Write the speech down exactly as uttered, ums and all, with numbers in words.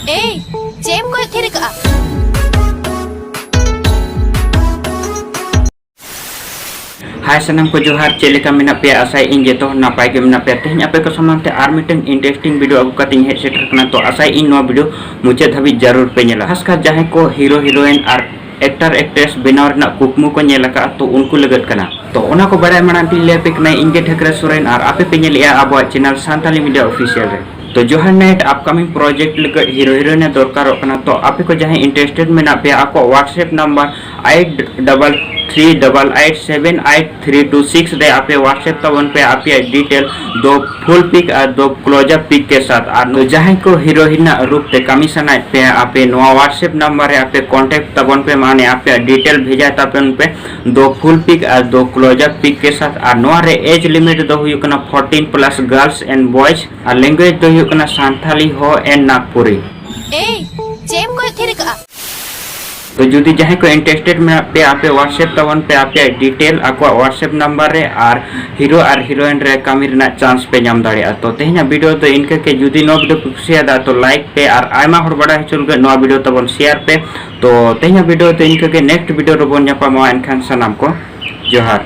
ᱮᱭ, ᱪᱮᱫ ᱮᱢ ᱠᱚᱭᱚᱜ ᱛᱷᱤᱨ ᱟᱠᱟᱜᱼᱟ? ᱦᱟᱭ ᱥᱟᱱᱟᱢ ᱠᱚ ᱡᱚᱦᱟᱨ, ᱪᱮᱫ ᱞᱮᱠᱟ ᱢᱮᱱᱟᱜ ᱯᱮᱭᱟ? ᱟᱥᱟᱭᱮᱫ ᱟᱹᱧ ᱡᱚᱛᱚ ᱦᱚᱲ ᱱᱟᱯᱟᱭ ᱜᱮ ᱢᱮᱱᱟᱜ ᱯᱮᱭᱟ᱾ ᱛᱮᱦᱮᱧ ᱟᱯᱮ ᱠᱚ ᱥᱟᱢᱟᱝ ᱛᱮ ᱟᱨ ᱢᱤᱫᱴᱮᱱ interesting video ᱟᱹᱜᱩ ᱠᱟᱛᱮᱧ ᱦᱮᱡ ᱥᱮᱴᱮᱨ ᱠᱟᱱᱟ, ᱛᱚ ᱟᱥᱟᱭᱮᱫ ᱟᱹᱧ ᱱᱚᱣᱟ video ᱢᱩᱪᱟᱹᱫ ᱫᱷᱟᱹᱵᱤᱡ ᱡᱟᱹᱨᱩᱲ ᱯᱮ ᱧᱮᱞᱟ᱾ ᱠᱷᱟᱥ ᱠᱟᱨ ᱡᱟᱦᱟᱸᱭ ᱠᱚ hero heroine ᱟᱨ actor actress ᱵᱮᱱᱟᱣ ᱨᱮᱱᱟᱜ ᱠᱩᱠᱢᱩ ᱠᱚ ᱧᱮᱞ ᱟᱠᱟᱫᱼᱟ, ᱛᱚ ᱩᱱᱠᱩ ᱞᱟᱹᱜᱤᱫ ᱠᱟᱱᱟ᱾ ᱛᱚ ᱚᱱᱟ ᱠᱚ ᱵᱟᱲᱟᱭ ᱢᱟᱲᱟᱝ ᱛᱤᱧ ᱞᱟᱹᱭ ᱟᱯᱮ ᱠᱟᱱᱟ, ᱤᱧ ᱜᱮ ᱴᱷᱟᱹᱠᱨᱟᱹ ᱥᱚᱨᱮᱱ ᱟᱨ ᱟᱯᱮ ᱯᱮ ᱧᱮᱞᱮᱜᱼᱟ ᱟᱵᱚᱣᱟᱜ channel Santali Media Official ᱨᱮ᱾ ᱛᱚ ᱡᱚᱦᱟᱨ ᱱᱟᱭᱤᱴ upcoming project ᱞᱟᱹᱜᱤᱫ hero heroine ᱮ ᱫᱚᱨᱠᱟᱨᱚᱜ ᱠᱟᱱᱟ, ᱛᱚ ᱟᱯᱮ ᱠᱚ ᱡᱟᱦᱟᱸᱭ interested ᱢᱮᱱᱟᱜ ᱯᱮᱭᱟ, ᱟᱠᱚᱣᱟᱜ WhatsApp number eight double three double eight seven eight three two six ᱨᱮ ᱟᱯᱮ WhatsApp ᱛᱟᱵᱚᱱ ᱯᱮ ᱟᱯᱮᱭᱟᱜ detail, ᱫᱚ full pic ᱟᱨ ᱫᱚ close up pic ᱠᱮ ᱥᱟᱛᱷ᱾ ᱟᱨ ᱡᱟᱦᱟᱸᱭ ᱠᱚ heroine ᱟᱜ ᱨᱩᱯ ᱛᱮ ᱠᱟᱹᱢᱤ ᱥᱟᱱᱟᱭᱮᱫ ᱯᱮᱭᱟ, ᱟᱯᱮ ᱱᱚᱣᱟ WhatsApp number ᱨᱮ ᱟᱯᱮ contact ᱛᱟᱵᱚᱱ ᱯᱮ, ᱢᱟᱱᱮ ᱟᱯᱮᱭᱟᱜ detail ᱵᱷᱮᱡᱟᱭ ᱛᱟᱵᱚᱱ ᱯᱮ, ᱫᱚ full pic ᱟᱨ ᱫᱚ close up pic ᱠᱮ ᱥᱟᱛᱷ᱾ ᱟᱨ ᱱᱚᱣᱟ ᱨᱮ age limit ᱫᱚ ᱦᱩᱭᱩᱜ ᱠᱟᱱᱟ fourteen plus girls and boys, R language ᱫᱚ ᱦᱩᱭᱩᱜ ᱠᱟᱱᱟ ᱥᱟᱱᱛᱷᱟᱞᱤ ᱦᱚ and ᱱᱟᱜᱽᱯᱩᱨᱤ᱾ ᱮᱭ, ᱪᱮᱫ ᱮᱢ ᱠᱚᱭᱚᱜ ᱛᱷᱤᱨ ᱟᱠᱟᱜᱼᱟ? ᱛᱚ ᱡᱩᱫᱤ ᱡᱟᱦᱟᱸᱭ ᱠᱚ interested ᱢᱮᱱᱟᱜ ᱯᱮᱭᱟ, ᱟᱯᱮ WhatsApp ᱛᱟᱵᱚᱱ ᱯᱮ ᱟᱯᱮᱭᱟᱜ detail ᱟᱠᱚᱣᱟᱜ WhatsApp number ᱨᱮ, ᱟᱨ hero ᱟᱨ heroine ᱨᱮ ᱠᱟᱹᱢᱤ ᱨᱮᱱᱟᱜ chance ᱯᱮ ᱧᱟᱢ ᱫᱟᱲᱮᱭᱟᱜᱼᱟ᱾ ᱛᱚ ᱛᱮᱦᱮᱧᱟᱜ video ᱫᱚ ᱤᱱᱠᱟᱹ ᱜᱮ᱾ ᱡᱩᱫᱤ ᱱᱚᱣᱟ video ᱯᱮ ᱠᱩᱥᱤᱭᱟᱫᱟ, ᱛᱚ like ᱯᱮ, ᱟᱨ ᱟᱭᱢᱟ ᱦᱚᱲ ᱵᱟᱲᱟᱭ ᱦᱚᱪᱚ ᱞᱟᱹᱜᱤᱫ ᱱᱚᱣᱟ video ᱛᱟᱵᱚᱱ share ᱯᱮ᱾ ᱛᱚ ᱛᱮᱦᱮᱧᱟᱜ video ᱫᱚ ᱤᱱᱠᱟᱹ ᱜᱮ, next video ᱨᱮᱵᱚᱱ ᱧᱟᱯᱟᱢᱚᱜᱼᱟ᱾ ᱮᱱᱠᱷᱟᱱ ᱥᱟᱱᱟᱢ ᱠᱚ ᱡᱚᱦᱟᱨ᱾